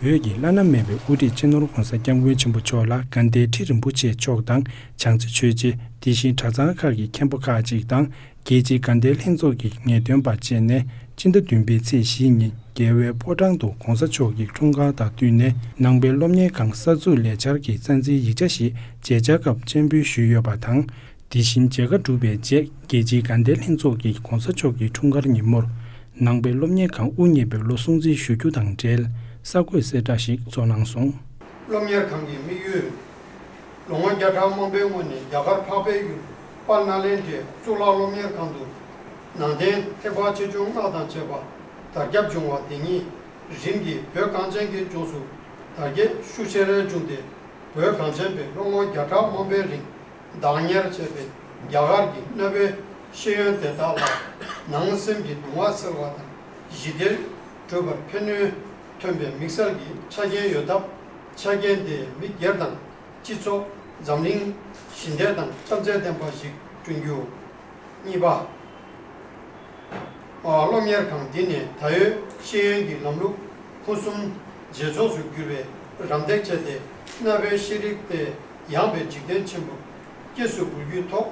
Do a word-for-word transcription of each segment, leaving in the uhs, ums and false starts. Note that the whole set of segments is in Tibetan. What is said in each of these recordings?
བོད་ཀྱི་བླ་ན་མེད་པའི་དབུ་ཁྲིད་སྤྱི་ནོར་༧གོང་ས་༧སྐྱབས་མགོན་ཆེན་པོ་མཆོག་ལ་དགའ་ལྡན་ཁྲི་རིན་པོ་ཆེ་མཆོག་དང་། བྱང་རྩེ་ཆོས་རྗེ། དེ་བཞིན་གྲྭ་ཚང་ཁག་གི་མཁན་པོ་ཁག་ཅིག་དང་། རྒྱལ་སྤྱིའི་དགའ་ལྡན་ལྷན་ཚོགས་ཀྱི་ངེས་སྟོན་པ་བཅས་ནས། སྤྱི་ཟླ་བདུན་པའི་ཚེས་བཞི་ཉིན་རྒྱལ་བའི་ཕོ་བྲང་དུ་༧གོང་ས་མཆོག་གི་འཁྲུངས་སྐར་དང་བསྟུན་ནས། ནང་པའི་སློབ་གཉེར་ཁང་གསར་འཛུགས་ལས་འཆར་གྱི་རྩ་འཛིན་ཡིག་ཆ་ཞིག་མཇལ་བཅར་སྐབས་སྤྱན་འབུལ་ཞུས་ཡོད་པ་དང་། དེ་བཞིན་མཇལ་ཁ་གྲུབ་པའི་རྗེས། རྒྱལ་སྤྱིའི་དགའ་ལྡན་ལྷན་ཚོགས་ཀྱིས་༧གོང་ས་མཆོག་གི་འཁྲུངས་སྐར་ཉིན་མོར། ནང་པའི་སློབ་གཉེར་ཁང་དབུ་བརྙེས་པའི་ལོ་སྲུང་བརྩི་ཞུ་རྒྱུ་དང་འབྲེལ། གསར་འགོད་གསལ་བསྒྲགས་ཤིག་བཙོ་གནང་སོང་། སློབ་གཉེར་ཁང་གི་དམིགས་ཡུལ། ལོ་ངོ་བརྒྱ་ཕྲག་མང་པོའི་སྔོན་ནས་རྒྱ་གར་འཕགས་པའི་ཡུལ་དཔལ་ནཱ་ལེནྡྲའི་གཙུག་ལག་སློབ་གཉེར་ཁང་དུ། ནང་བསྟན་ཐེག་པ་ཆེ་ཆུང་སྔགས་དང་བཅས་པ་དར་ཁྱབ་བྱུང་བ་དེ་ཉིད་རིམ་གྱིས་བོད་གངས་ཅན་གྱི་ལྗོངས་སུ་དར་རྒྱས་ཤུགས་ཆེ་རུ་བྱུང་སྟེ། བོད་གངས་ཅན་པའི་ལོ་ངོ་བརྒྱ་ཕྲག་མང་པོའི་རིང་བདག་གཉེར་བྱས་པའི་རྒྱ་གར་གྱི་གནའ་བོའི་ཤེས་ཡོན་དེ་དག་ལ་ནང་སེམས་ཀྱི་གདུང་བ་སེལ་བ་དང་། ཞི་བདེར་གྲུབ་པར་ཕན་ནུས་ཐོན་པའི་དམིགས་བསལ་གྱི་ཆ་རྐྱེན་ཡོད་སྟབས། ཆ་རྐྱེན་དེས་མི་སྒེར་དང་སྤྱི་ཚོགས། འཛམ་གླིང་ཞི་བདེ་དང་བྱམས་བརྩེ་ལྡན་པ་ཞིག་བསྐྲུན་རྒྱུ། གཉིས་པ། སློབ་གཉེར་ཁང་འདི་ནས་ད་ཡོད་ཤེས་ཡོན་གྱི་ལམ་ལུགས་ཕུན་སུམ་ཇེ་ཚོགས་སུ་འགྱུར་བའི་རམ་འདེགས་བྱས་ཏེ། གནའ་བོའི་ཤེས་རིག་སྟེ་ཡངས་པའི་འཇིག་རྟེན་ཆེན་པོར་སྐྱེས་སུ་འབུལ་རྒྱུའི་ཐོག་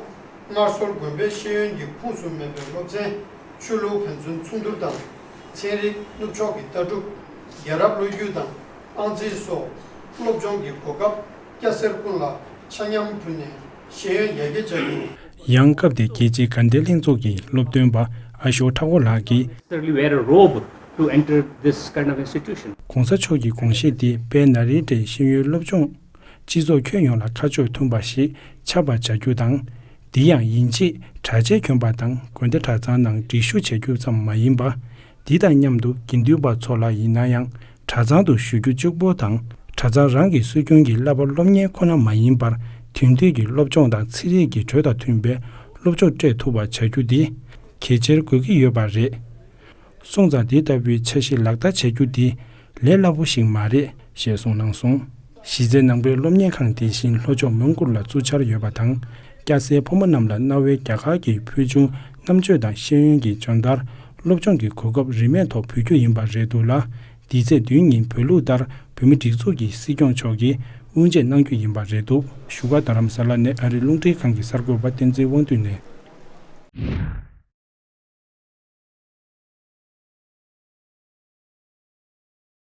སྔར་སྲོལ་དགོན་པའི་ཤེས་ཡོན་གྱི་ཁོངས་སུ་མེད་པའི་སློབ་ཚན། ཆོས་ལུགས་ཕན་ཚུན་མཚུངས་བསྡུར་དང་། ཚན་རིག་ནུབ་ཕྱོགས་ཀྱི་ལྟ་གྲུབ། རྒྱལ་རབས་ལོ་རྒྱུས་དང་། ཨང་རྩིས་སོགས་སློབ་སྦྱོང་གི་གོ་སྐབས་སྐྱ་སེར་ཀུན་ལ་ཆ་མཉམ་ཕུལ་ནས་ཤེས་ཡོན་ཡར་རྒྱས་བྱ་རྒྱུ། ཡང་སྐབས་དེའི་རྒྱལ་སྤྱིའི་དགའ་ལྡན་ལྷན་ཚོགས་ཀྱི་སློབ་སྟོན་པ་ཨ་ཤོག་ཐ་ཁོ་ལགས་ཀྱིས། Necessarily wear a robe to enter this kind of institution. གོང་ས་མཆོག་གི་དགོངས་བཞེད་འདི་དཔལ་ནཱ་ལེནྡྲའི་ཤེས་ཡོན་སློབ་སྦྱོང་སྤྱི་ཚོགས་ཁྱོན་ཡོངས་ལ་ཁ་ཕྱོགས་མཐུན་པ་ཞིག་ཆགས་པར་བྱ་རྒྱུ་དང་། འདི་ཡང་ཡིན་ཕྱིར་གྲྭ་ཆས་གྱོན་པ་དང་དགོན་སྡེ་གྲྭ་ཚང་ནང་སྒྲིག་ཞུགས་བྱ་རྒྱུ་ཙམ་མ་ཡིན་པ། འདི་དང་མཉམ་དུ་དགེ་འདུན་པ་ཚོ་ལ་ཡིན་ན་ཡང་གྲྭ་ཚང་དུ་བཞུགས་རྒྱུ་གཅིག་པོ་དང་། གྲྭ་ཚང་རང་གི་སྲོལ་རྒྱུན་གྱི་བསླབ་པ་སློབ་གཉེར་ཁོ་ན་མ་ཡིན་པར། དེང་དུས་ཀྱི་སློབ་སྦྱོང་དང་ཚན་རིག་གི་འགྲོས་དང་མཐུན་པའི་སློབ་སྦྱོང་སྤྲད་ཐུབ་པ་བྱ་རྒྱུ་འདི་གལ་ཆེར་དགོས་ཀྱི་ཡོད་པ་རེད། སོང་ཙང་འདི་ལྟ་བུའི་འཆར་གཞི་ལག་བསྟར་བྱ་རྒྱུ་འདི་ལས་སླ་པོ་ཞིག་མ་རེད་ཞེས་གསུངས་གནང་སོང་། གཞི་རྩའི་ནང་པའི་སློབ་གཉེར་ཁང་དེ་བཞིན་ལྷོ་ཕྱོགས་མོན་གྷོ་ལ་བཙུགས་འཆར་ཡོད་པ་དང་། སྐྱ་སེར་ཕོ་མོ་རྣམས་ལ་གནའ་བོའི་རྒྱ་གར་གྱི་ཕུལ་བྱུང་རྣམ་དཔྱོད་དང་ཤེས་ཡོན་གྱི་སྦྱོང་བརྡར། སློབ་སྦྱོང་གི་གོ་སྐབས་རིན་མེད་ཐོག་འབུལ་རྒྱུ་ཡིན་པ་རེད་འདུག་ལ། འདིའི་ཚེས་བདུན་ཉིན་བོད་ལུགས་ལྟར་བོད་མི་སྒྲིག་འཛུགས་ཀྱི་སྲིད་སྐྱོང་མཆོག་གིས་དབུ་འབྱེད་གནང་རྒྱུ་ཡིན་པ་རེད་འདུག་བཞུགས་སྒར་རྡ་རམ་ས་ལ་ནས་ཨ་རིའི་རླུང་འཕྲིན་ཁང་གི་གསར་འགོད་པ་བསྟན་འཛིན་དབང་འདུས་ནས།